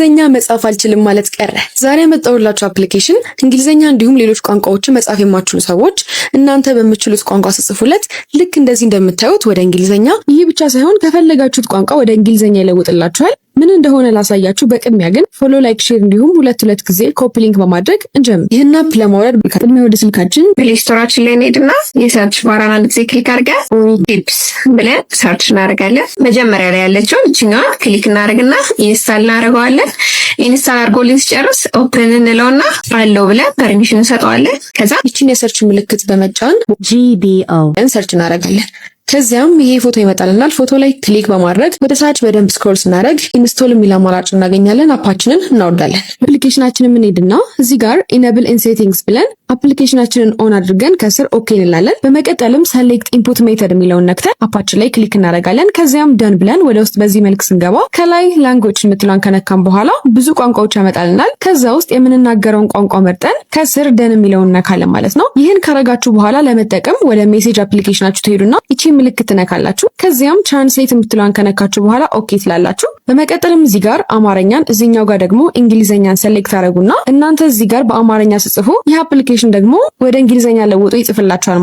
እንግሊዝኛ መጻፍ አልችልም ማለት ቀረ። ዛሬ ያመጣሁላችሁ application እንግሊዝኛ እንዲሁም ሌሎች ቋንቋዎችን መጻፍ የማትችሉ ሰዎች እናንተ በምትችሉት ቋንቋ ስትጽፉለት ልክ እንደዚህ እንደምታዩት ወደ እንግሊዝኛ፣ ይህ ብቻ ሳይሆን ከፈለጋችሁት ቋንቋ ወደ እንግሊዝኛ ይለውጥላችኋል። ምን እንደሆነ ላሳያችሁ። በቅድሚያ ግን follow፣ like፣ share እንዲሁም ሁለት ሁለት ጊዜ copy link በማድረግ እንጀምር። ይህን app ለማውረድ ቅድሚያ ወደ ስልካችን Play Store ኣችን ላይ እንሄድና የ search bar ኣን አንድ ጊዜ click አድርገን Tips ብለን search እናደርጋለን። መጀመሪያ ላይ ያለችውን እችኛዋን click እናደርግና install እናደርገዋለን። Install አድርጎልን ሲጨርስ open እንለውና allow ብለን permission እንሰጠዋለን። ከዛ ይችን የ search ምልክት በመጫን GBO search እናደርጋለን። ከዚያም ይሄ ፎቶ ይመጣልናል። ፎቶ ላይ click በማድረግ ወደ ታች በደንብ scroll ስናደርግ install የሚል አማራጭ እናገኛለን። App ኣችንን እናወርዳለን። Application ኣችንን የምንሄድና እዚህ ጋር enable in settings ብለን application ኣችንን on አድርገን ከስር okay እንላለን። በመቀጠልም select input method የሚለውን ነክተን app ኣችን ላይ click እናደርጋለን። ከዚያም done ብለን ወደ ውስጥ በዚህ መልክ ስንገባ ከላይ language የምትለዋን ከነካን በኋላ ብዙ ቋንቋዎች ያመጣልናል። ከዛ ውስጥ የምንናገረውን ቋንቋ መርጠን ከስር done የሚለውን እነካለን ማለት ነው። ይህን ካረጋችሁ በኋላ ለመጠቀም ወደ message application ኣችሁ ትሄዱና ይቺ ምልክት ትነካላችሁ። ከዚያም translate የምትለዋን ከነካችሁ በኋላ okay ትላላችሁ። በመቀጠልም እዚህ ጋር አማርኛን እዚህኛው ጋር ደግሞ እንግሊዘኛን select ታደርጉና እናንተ እዚህ ጋር በአማርኛ ስትጽፉ ይህ application ደግሞ ወደ እንግሊዘኛ ለውጦ ይጽፍላችኋል።